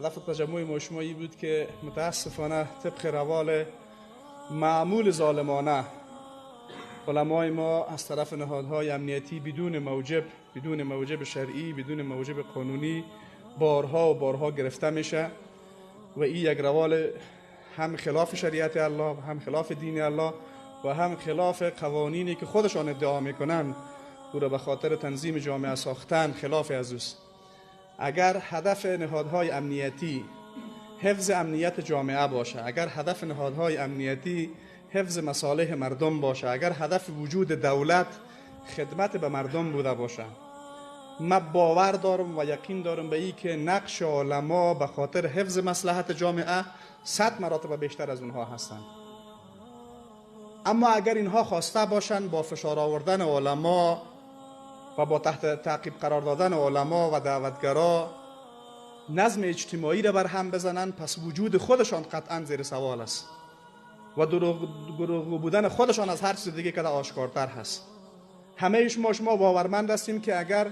هدف تجمع ما شما ای بود که متاسفانه طبق روال معمول ظالمانه علمای ما از طرف نهادهای امنیتی بدون موجب، بدون موجب شرعی، بدون موجب قانونی بارها و بارها گرفته میشه و این یک روال هم خلاف شریعت الله و هم خلاف دین الله و هم خلاف قوانینی که خودشان ادعا میکنن او را به خاطر تنظیم جامعه ساختن خلاف از اوست. اگر هدف نهادهای امنیتی حفظ امنیت جامعه باشه، اگر هدف نهادهای امنیتی حفظ مصالح مردم باشه، اگر هدف وجود دولت خدمت به مردم بوده باشه، من باور دارم و یقین دارم به ای که نقش علما به خاطر حفظ مصلحت جامعه 100 مراتب بیشتر از اونها هستند. اما اگر اینها خواسته باشند با فشار آوردن علما و با تحت تعقیب قرار دادن علما و دعوتگرا نظم اجتماعی را بر هم بزنن، پس وجود خودشان قطعا زیر سوال است و دروغگو بودن خودشان از هر چیز دیگه که آشکارتر هست. همه شما باورمند هستیم که اگر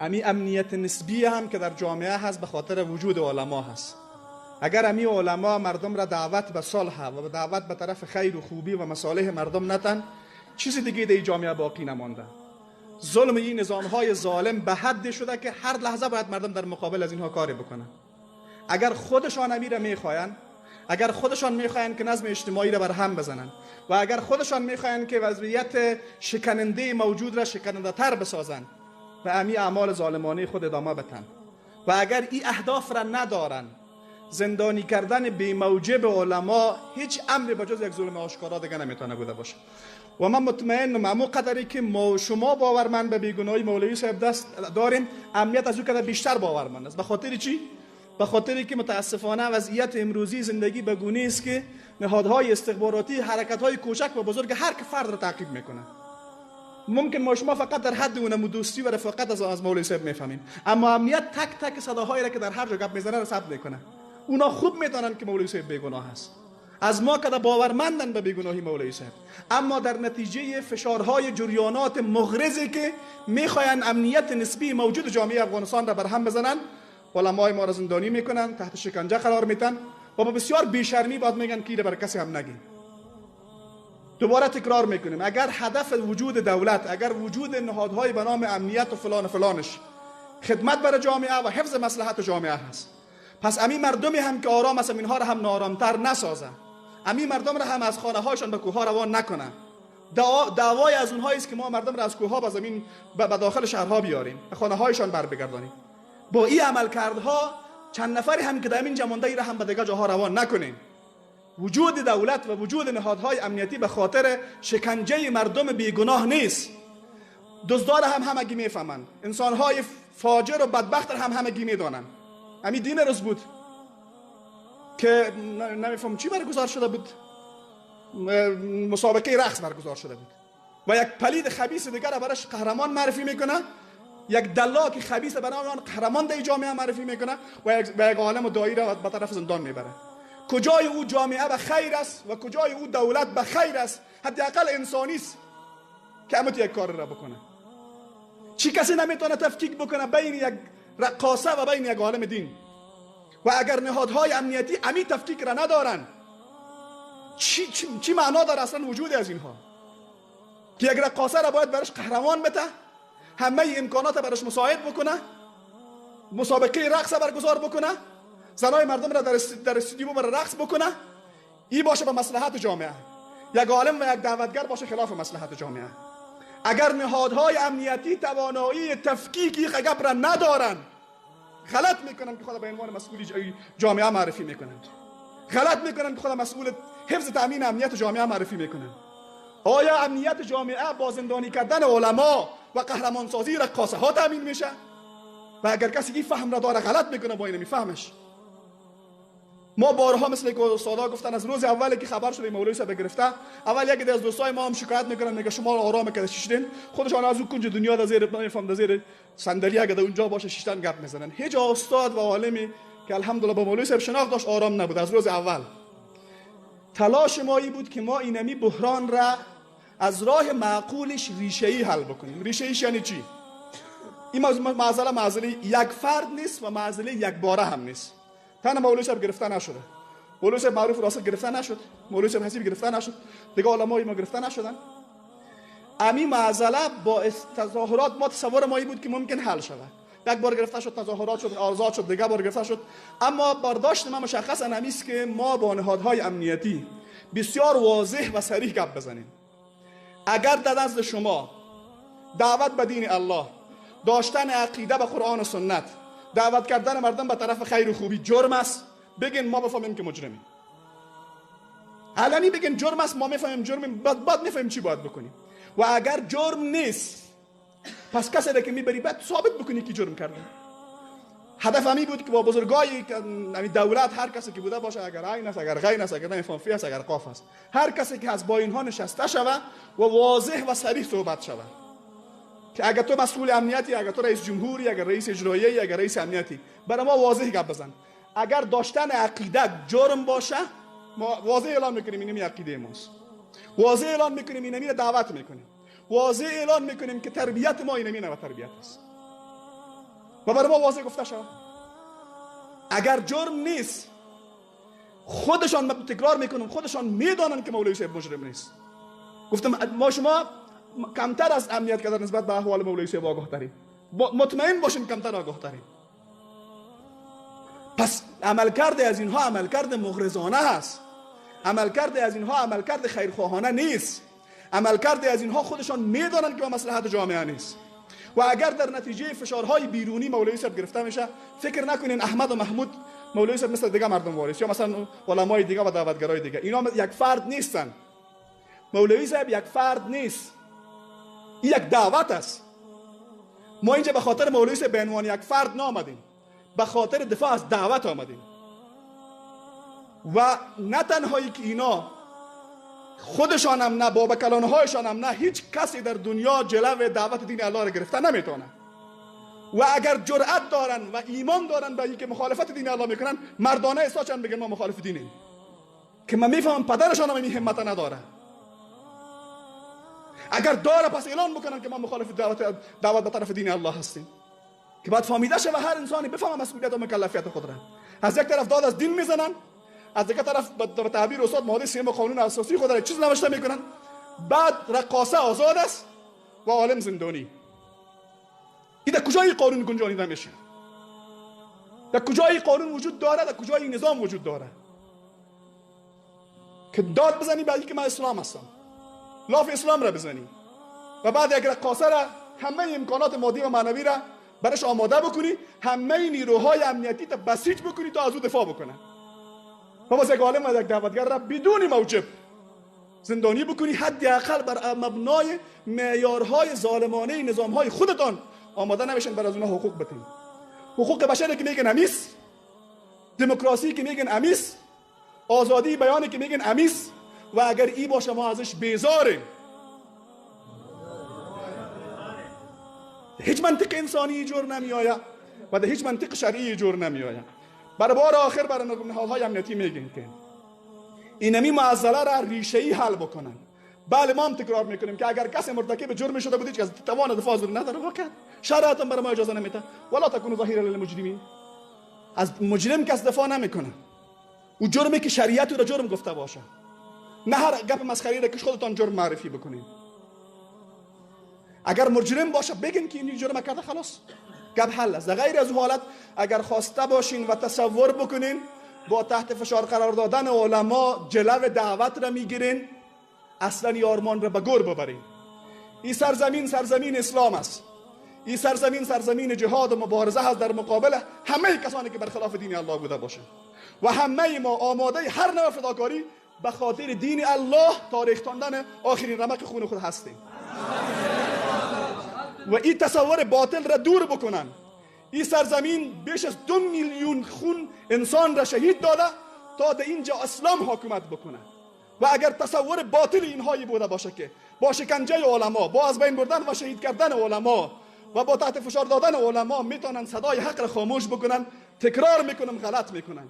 امی امنیت نسبی هم که در جامعه هست به خاطر وجود علما هست، اگر امی علما مردم را دعوت به صلح و دعوت به طرف خیر و خوبی و مصالح مردم نتن، چیز دیگه در جامعه باقی نمانده. ظلم این نظام‌های ظالم به حد شده که هر لحظه باید مردم در مقابل از اینها کاری بکنن. اگر خودشان امی را میخواین، اگر خودشان میخواین که نظم اجتماعی را بر هم بزنن و اگر خودشان میخواین که وضعیت شکننده موجود را شکننده تر بسازن و امی اعمال ظالمانه خود ادامه بتن، و اگر این اهداف را ندارن، زندانی کردن بی موجب علما هیچ امری به جز یک ظلم آشکارا دیگه نمیتونه بوده باشه. و من مطمئنم امو قدری که ما شما باورمند به بیگناهی مولوی صاحب دست داریم، امنیت از او قدر بیشتر باورمند است. به خاطر چی؟ به خاطر که متاسفانه وضعیت امروزی زندگی به گونه است که نهادهای استخباراتی حرکت‌های کوچک و بزرگ هر فرد را تعقیب میکنه. ممکن ما شما فقط در حد اونم دوستی و رفاقت از مولوی صاحب میفهمیم، اما امنیت تک تک صداهایی را که در هر جا گپ میزنه را ثبت میکنه. اونا خوب میدانند که مولوی صاحب بیگناه است، از ما که باورمندن به بیگناهی مولوی صاحب، اما در نتیجه فشارهای جریانات مغرضی که میخواین امنیت نسبی موجود جامعه افغانستان را برهم بزنن، علمای ما را زندانی میکنن، تحت شکنجه قرار میتن و با بسیار بیشرمی باید میگن که بر کسی هم نگین. دوباره تکرار میکنیم، اگر هدف وجود دولت، اگر وجود نهادهای به نام امنیت و فلان و فلانش خدمت بر جامعه و حفظ مصلحت جامعه هست، پس امی مردمی هم که آرام هستن اینها را هم ناآرامتر نسازن، امی مردم را هم از خانه هایشان به کوه ها روان نکنن. دعوای از اونهایی است که ما مردم را از کوه ها به زمین به داخل شهرها بیاریم، به خانه هایشان بر بگردانیم. با این عملکردها چند نفری هم که در این جمانده را هم به دیگر جاها روان نکنیم. وجود دولت و وجود نهادهای امنیتی به خاطر شکنجه مردم بیگناه نیست. دزدار هم همگی میفهمند، انسانهای فاجر و بدبخت هم همگی میدانند. امی دین روز بود که نمیفهم چی برگزار شده بود، مسابقه رقص برگزار شده بود و یک پلید خبیث دیگر براش قهرمان معرفی میکنه، یک دلاک خبیث برای آن قهرمان در جامعه معرفی میکنه و یک عالم و دایی را به طرف زندان میبره. کجای او جامعه به خیر است و کجای او دولت به خیر است، حداقل انسانی است که امت یک کار را بکنه. چی کسی نمیتونه تفکیک بکنه بین یک رقاصه و بین یک عالم دین؟ و اگر نهادهای امنیتی امی تفکیک را ندارن، چی معنا داره اصلا وجود از اینها؟ که یک رقاصه را باید براش قهرمان بده، همه امکانات براش مساعد بکنه، مسابقه رقص برگزار بکنه، زنای مردم را در استودیو برای رقص بکنه، ای باشه به مصلحت جامعه. یک عالم و یک دعوتگر باشه خلاف مصلحت جامعه. اگر نهادهای امنیتی توانایی تفکیکی گپ را ندارن، غلط میکنن که خود به عنوان مسئول جامعه معرفی میکنند، غلط میکنن که خود مسئول حفظ تامین امنیت جامعه معرفی میکنند. آیا امنیت جامعه با زندانی کردن علما و قهرمانسازی رقاصه ها تامین میشه؟ و اگر کسی این فهم را داره غلط میکنه با این میفهمش. ما بارها مثل که استادا گفتن از روز اولی که خبر شده مولوی صاحب گرفته، اول یکی از دوستای ما هم شکایت میکنن، میگه شما آرام که شیشتین، خودشان از اون کنج دنیا در زیر نمیفهم در زیر صندلی اگه اونجا باشه شیشتن گپ میزنن. هیچ استاد و عالمی که الحمدلله با مولوی صاحب شناخت داشت آرام نبود از روز اول. تلاش ما ای بود که ما اینمی بحران را از راه معقولش ریشه‌ای حل بکنیم. ریشه‌ایش یعنی چی؟ این معضله یک فرد نیست و معضله یک باره هم نیست. تن مولوی صاحب گرفته نشده، مولوی صاحب معروف راسخ گرفته نشد، مولوی صاحب حسیب گرفته نشد، دیگه علمای ما گرفته نشدن. امی معضله با تظاهرات ما تصور ما بود که ممکن حل شود. یک بار گرفته شد، تظاهرات شد، آزاد شد، دیگه بار گرفته شد. اما برداشت ما مشخصا همی است که ما با نهادهای امنیتی بسیار واضح و صریح گپ بزنیم. اگر در نزد شما دعوت به دین الله، داشتن عقیده به قرآن و سنت، دعوت کردن مردم به طرف خیر و خوبی جرم است، بگین ما بفهمیم که مجرمیم. علنی بگین جرم است، ما میفهمیم جرمیم، بعد میفهمیم چی باید بکنیم. و اگر جرم نیست، پس کسی را که میبری باید ثابت بکنی که جرم کرده. هدف همی بود که با بزرگای دولت، هر کسی که بوده باشه، اگر عین است، اگر غین است، اگر نمیفهم فی است، اگر قاف است، هر کسی که از با اینها نشسته شوه و واضح و صریح صحبت شوه که اگر تو مسئول امنیتی، اگر تو رئیس جمهوری، اگر رئیس اجراییه، اگر رئیس امنیتی، برای ما واضح گپ بزن. اگر داشتن عقیده جرم باشه، ما واضح اعلام میکنیم اینمی عقیده ماست. واضح اعلام میکنیم اینمی را دعوت میکنیم. واضح اعلان میکنیم که تربیت ما اینمی نوع تربیت است. و برای ما واضح گفته شود. اگر جرم نیست، خودشان، من تکرار میکنم، خودشان میدانند که مولوی صاحب مجرم نیست. گفتم ما شما کمتر از امنیت که در نسبت به احوال مولوی صاحب آگاه تریم، مطمئن باشین کمتر آگاه تریم. پس عملکرد از اینها عملکرد مغرضانه است، عملکرد از اینها عملکرد خیرخواهانه نیست، عملکرد از اینها خودشان میدانند که به مصلحت جامعه نیست. و اگر در نتیجه فشارهای بیرونی مولوی صاحب گرفته میشه، فکر نکنین احمد و محمود مولوی صاحب مثل دیگه مردم وارث یا مثلا علمای دیگه و دعوتگرای دیگه، اینا یک فرد نیستن. مولوی صاحب یک فرد نیست، این یک دعوت است. ما اینجا به خاطر مولوی صاحب به عنوان یک فرد نامدیم، به خاطر دفاع از دعوت آمدیم. و نه تنهایی که اینا خودشان هم نه، بابا کلانهایشان هم نه، هیچ کسی در دنیا جلو دعوت دین الله را گرفته نمیتونه. و اگر جرأت دارن و ایمان دارن به اینکه مخالفت دین الله میکنن، مردانه احساسشان بگن ما مخالف دینیم، که من میفهمم پدرشان هم این همت نداره. اگر داره پس اعلان بکنن که ما مخالف دعوت به طرف دین الله هستیم، که بعد فهمیده شه و هر انسانی بفهمه مسئولیت و مکلفیت خود را. از یک طرف داد از دین میزنن، از دیگه طرف به تعبیر استاد ماده 3 قانون اساسی خود را چیز نوشته میکنن، بعد رقاصه آزاد است و عالم زندانی. این در کجای قانون گنجانیده میشه؟ در کجای قانون وجود داره؟ در کجای نظام وجود داره که داد بزنی بعدی که من اسلام هستم، لاف اسلام را بزنی و بعد یک رقاصه را همه امکانات مادی و معنوی را برش آماده بکنی، همه نیروهای امنیتی تا بسیج بکنی تا از او دفاع بکنه، و باز یک عالم و یک دعوتگر را بدون موجب زندانی بکنی، حداقل بر مبنای معیارهای ظالمانه نظامهای خودتان آماده نمیشن بر از اونها حقوق بدین. حقوق بشری که میگن امیس، دموکراسی که میگن امیس، آزادی بیانی که میگن امیس، و اگر ای باشه ما ازش بیزاریم. هیچ منطق انسانی جور نمیآید و در هیچ منطق شرعی جور نمیآید. برای بار آخر برای نهادهای امنیتی میگن که اینمی معضله را ریشه‌ای حل بکنن. بله ما هم تکرار میکنیم که اگر کسی مرتکب جرم شده بود هیچ کس توان دفاع از او نداره، واقعا شرایط هم برای ما اجازه نمیده. ولا تکونوا ظهیرا للمجرمین، از مجرم کس دفاع نمیکنه. او جرمی که شریعت او را جرم گفته باشه، نه هر گپ مسخره را که خودتان جرم معرفی بکنین. اگر مجرم باشه بگین که این جرم کرده، خلاص گپ حل است. در غیر از حالت اگر خواسته باشین و تصور بکنین با تحت فشار قرار دادن علما جلو دعوت را میگیرین، اصلا یارمان را به گور ببرین. این سرزمین سرزمین اسلام است، این سرزمین سرزمین جهاد و مبارزه است در مقابل همه کسانی که برخلاف دین الله بوده باشند، و همه ما آماده هر نوع فداکاری به خاطر دین الله تا ریختاندن آخرین رمق خون خود هستیم. و این تصور باطل را دور بکنن. این سرزمین بیش از 2 میلیون خون انسان را شهید داده تا در اینجا اسلام حکومت بکنه. و اگر تصور باطل اینهایی بوده باشه که با شکنجه علما، با از بین بردن و شهید کردن علما و با تحت فشار دادن علما میتونن صدای حق را خاموش بکنن، تکرار میکنم غلط میکنن.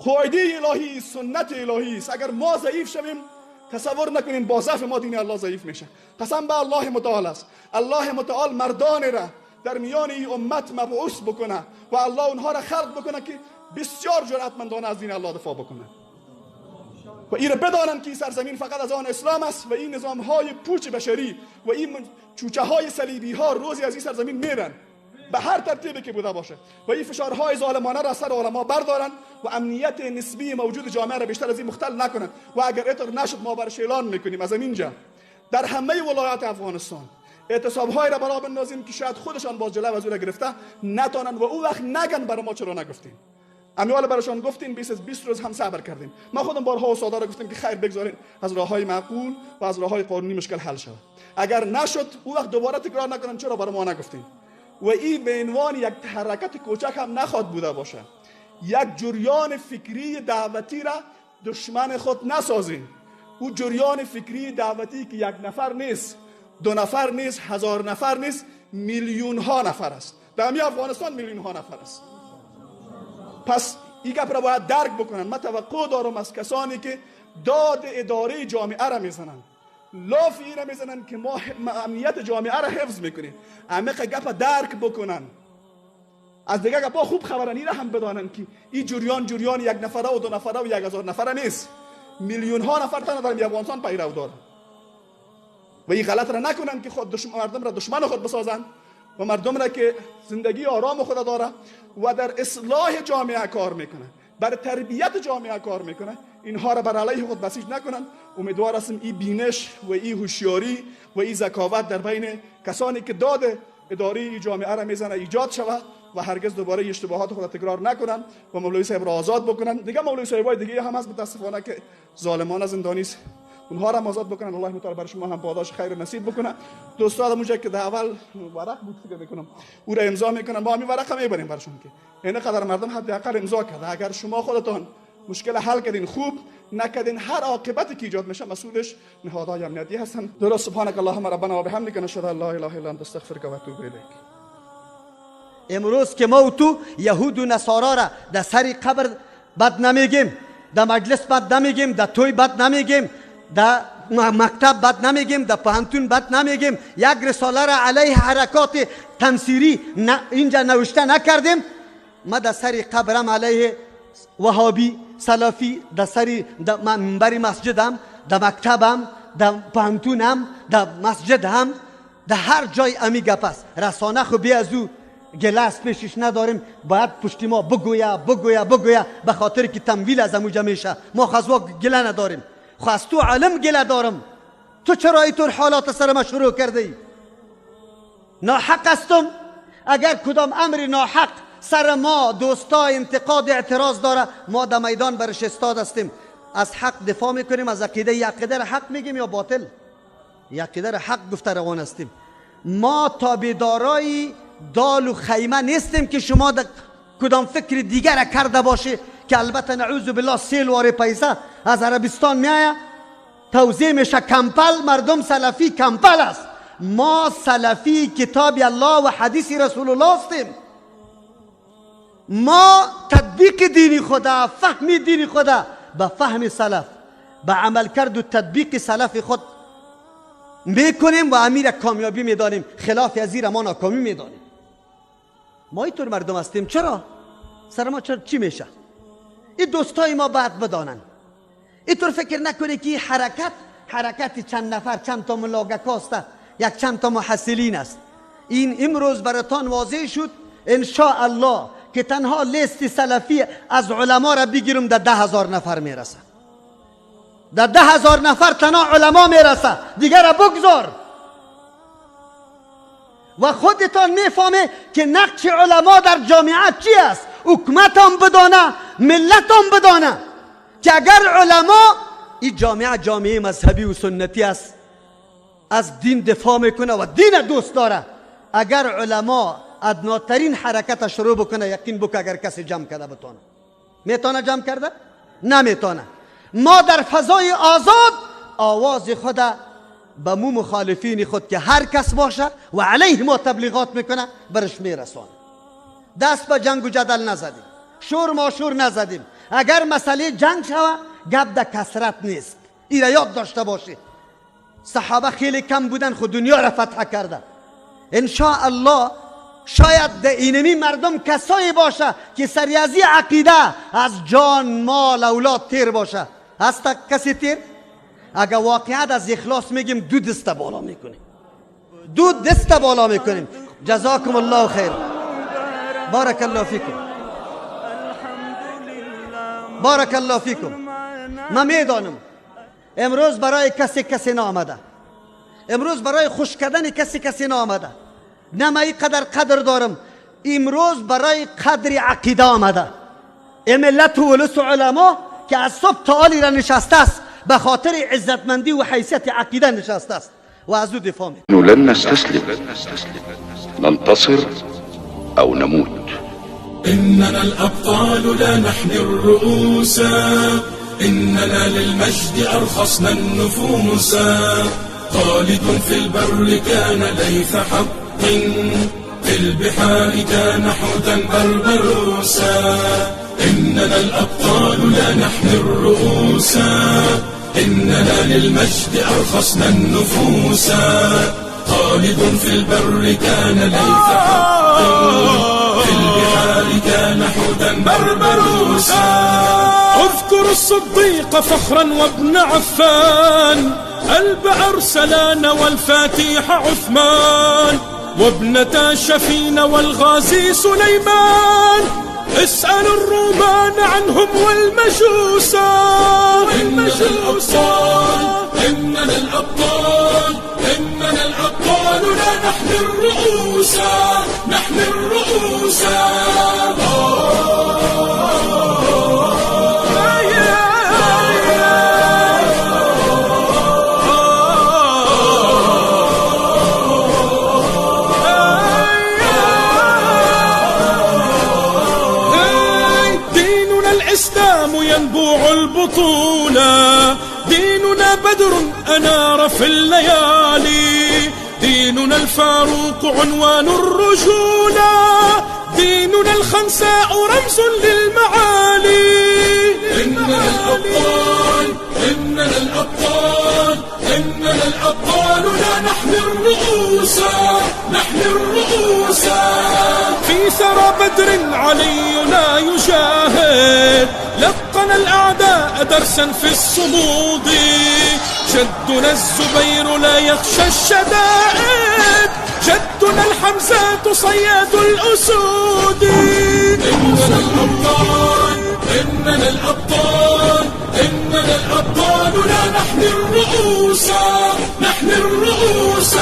قاعده الهی، سنت الهی است. اگر ما ضعیف شویم تصور نکنین با ضعف ما دین الله ضعیف میشه. قسم به الله متعال است، الله متعال مردان را در میان این امت مبعوث بکنه و الله اونها را خلق بکنه که بسیار جرأتمندانه از دین الله دفاع بکنه و این را بدانند که این سرزمین فقط از آن اسلام است و این نظام های پوچ بشری و این چوچه های صلیبی ها روزی از این سرزمین میرن به هر ترتیبی که بوده باشه و این فشارهای ظالمانه را سر علما بردارن و امنیت نسبی موجود جامعه را بیشتر از این مختل نکنن. و اگر اطر نشد ما برش اعلان میکنیم از اینجا در همه ولایات افغانستان اعتصاب های را برا بندازیم که شاید خودشان باز جلو از او را گرفته نتانن و او وقت نگن برای ما چرا نگفتیم. امیال براشان گفتیم 20 از 20 روز هم صبر کردیم. ما خودم بارها استادا را گفتیم که خیر بگذارین از راه‌های معقول و از راه‌های قانونی مشکل حل شود. اگر نشد او وقت دوباره تکرار نکنن چرا برای ما نگفتیم. و این به عنوان یک حرکت کوچک هم نخواد بوده باشه. یک جریان فکری دعوتی را دشمن خود نسازین. او جریان فکری دعوتی که یک نفر نیست، دو نفر نیست، هزار نفر نیست، میلیون ها نفر است. در همین افغانستان میلیون ها نفر است. پس این گپ را باید درک بکنن. من توقع دارم از کسانی که داد اداره جامعه را میزنن، لاف این را میزنن که ما امنیت جامعه را حفظ میکنیم، عمیق گپ درک بکنن. از دیگه گپا خوب خبرن، این را هم بدانن که این جریان جریان یک نفره و دو نفره و 1000 نفره نیست، میلیون ها نفر تنها در افغانستان پیرو دارن. و این غلط را نکنن که خود مردم را دشمن خود بسازن و مردم را که زندگی آرام خود داره و در اصلاح جامعه کار میکنه، بر تربیت جامعه کار میکنه، اینها را بر علیه خود بسیج نکنن. امیدوار هستم این بینش و این هوشیاری و این ذکاوت در بین کسانی که داد اداری جامعه را میزنه ایجاد شود و هرگز دوباره اشتباهات خود تکرار نکنن و مولوی صاحب را آزاد بکنن. دیگه مولوی صاحبای دیگه هم هست متاسفانه که ظالمانه زندانی است، اونها را آزاد بکنن. الله متعال بر شما هم پاداش خیر نصیب بکنه. دوستان اونجا که در اول ورق بود فکر میکنم او را امضا میکنن، با همین ورق هم میبریم برشون که این قدر مردم حداقل امضا کرده. اگر شما خودتان مشکل حل کردین خوب، نکردین هر عاقبتی که ایجاد میشه مسئولش نهادهای امنیتی هستن. درست. سبحانك اللهم ربنا و بحمدک نشهد ان لا اله الا انت استغفرک و اتوب الیک. امروز که ما و تو یهود و نصارا را در سر قبر بد نمیگیم، در مجلس بد نمیگیم، در توی بد نمیگیم، در مکتب بد نمیگیم، در پهنتون بد نمیگیم، یک رساله را علیه حرکات تنصیری اینجا نوشته نکردیم. ما در سر قبرم علیه وهابی سلفی، در سر منبر مسجدم، در مکتبم، در پهنتونم، در مسجد هم، در هر جای امی گپ است. رسانه خو بی از او گلاس پیشش نداریم، باید پشت ما بگویا بگویا بگویا، به خاطر که تمویل از اموجا میشه. ما خزوا گله نداریم، خو از تو عالم گله دارم. تو چرا اینطور حالات سر ما شروع کرده ای؟ ناحق هستم. اگر کدام امر ناحق سر ما دوستا انتقاد اعتراض داره، ما در میدان برش استاد هستیم، از حق دفاع میکنیم، از عقیده عقیده را حق میگیم یا باطل، عقیده را حق گفته روان هستیم. ما تابعدارای دال و خیمه نیستیم که شما در کدام فکر دیگر کرده باشه که البته نعوذ بالله سیل واره پیسه از عربستان میآید توزیع میشه کمپل، مردم سلفی کمپل است. ما سلفی کتاب الله و حدیث رسول الله هستیم. ما تطبیق دین خدا، فهم دین خدا به فهم سلف، به عمل کرد و تطبیق سلف خود میکنیم و امیر کامیابی میدانیم، خلاف از ما ناکامی میدانیم. ما اینطور مردم هستیم. چرا؟ سر ما چرا چی میشه؟ این دوستای ما باید بدانن. اینطور فکر نکنه که حرکت حرکت چند نفر، چند تا ملاگکاسته، یک چند تا محصلین است. این امروز براتان واضح شد ان شاء الله که تنها لیست سلفی از علما را بگیرم در 10,000 نفر میرسه. در 10,000 نفر تنها علما میرسه، دیگر را بگذار. و خودتان میفهمه که نقش علما در جامعه چی است. حکومت هم بدانه، ملت هم بدانه که اگر علما، این جامعه جامعه مذهبی و سنتی است، از دین دفاع میکنه و دین دوست داره، اگر علما ادناترین حرکت شروع بکنه، یقین بکن اگر کسی جمع کرده بتانه. میتونه جمع کرده؟ نمیتونه. ما در فضای آزاد آواز خود به مو مخالفین خود که هر کس باشه و علیه ما تبلیغات میکنه برش میرسانه. دست به جنگ و جدل نزدیم، شور ما شور نزدیم. اگر مسئله جنگ شوه گپ در کثرت نیست، این را یاد داشته باشید. صحابه خیلی کم بودن خود دنیا را فتح کرده. ان شاء الله شاید در اینمی مردم کسایی باشه که سریازی عقیده از جان، مال، اولاد تیر باشه. هست کسی تیر؟ اگر واقعیت از اخلاص میگیم دو دست بالا میکنیم، دو دست بالا میکنیم. جزاکم الله خیر، بارک الله فیکم، بارک الله فیکم. من میدانم امروز برای کسی کسی نامده، امروز برای خوش کردن کسی کسی نامده. نه من اینقدر قدر دارم، امروز برای قدر عقیده آمده. ملت و ولس و علما که از صبح تا حالی را نشسته است به خاطر عزتمندی و حیثیت عقیده نشسته است و از او دفاع می‌کند. لن نستسلم، ننتصر او نموت. إننا الأبطال لا نحمي الرؤوس، إننا للمجد أرخصنا النفوس. خالد في البر كان ليث حق، في البحار كان حوتا بربروسا. إننا الأبطال لا نحمي الرؤوس، إننا للمجد أرخصنا النفوس. خالد في البر كان ليث حق، في البحار كان حوتا بربروسا. اذكر الصديق فخرا وابن عفان، قلب أرسلان والفاتح عثمان، وابنة شفين والغازي سليمان. اسأل الرومان عنهم والمجوسا. إننا الأبطال، إننا الأبطال، إننا الأبطال لا نحمي الرؤوس، نحمي الرؤوس. ديننا الإسلام ينبوع البطولة، ديننا بدر أنار في الليالي، ديننا الفاروق عنوان الرجولة، ديننا الخنساء رمز للمعالي. إننا الأبطال، إننا الأبطال، إننا الأبطال لا نحمي الرؤوس، نحمي الرؤوس. في ثرى بدر علي لا يجاهد، لقن الأعداء درسا في الصمود. جدنا الزبير لا يخشى الشدائد، جدنا الحمزة صياد الأسود. إننا الأبطال، إننا الأبطال، إننا الأبطال لا نحمي الرؤوس، نحمي الرؤوس.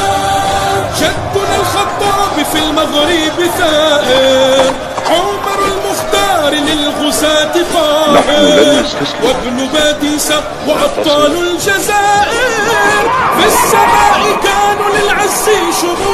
جدنا الخطاب في المغرب ثائر، عمر المختار للغزاة قاهر، وابن باديس وأبطال الجزائر. في السماء كانوا للعز شموسا.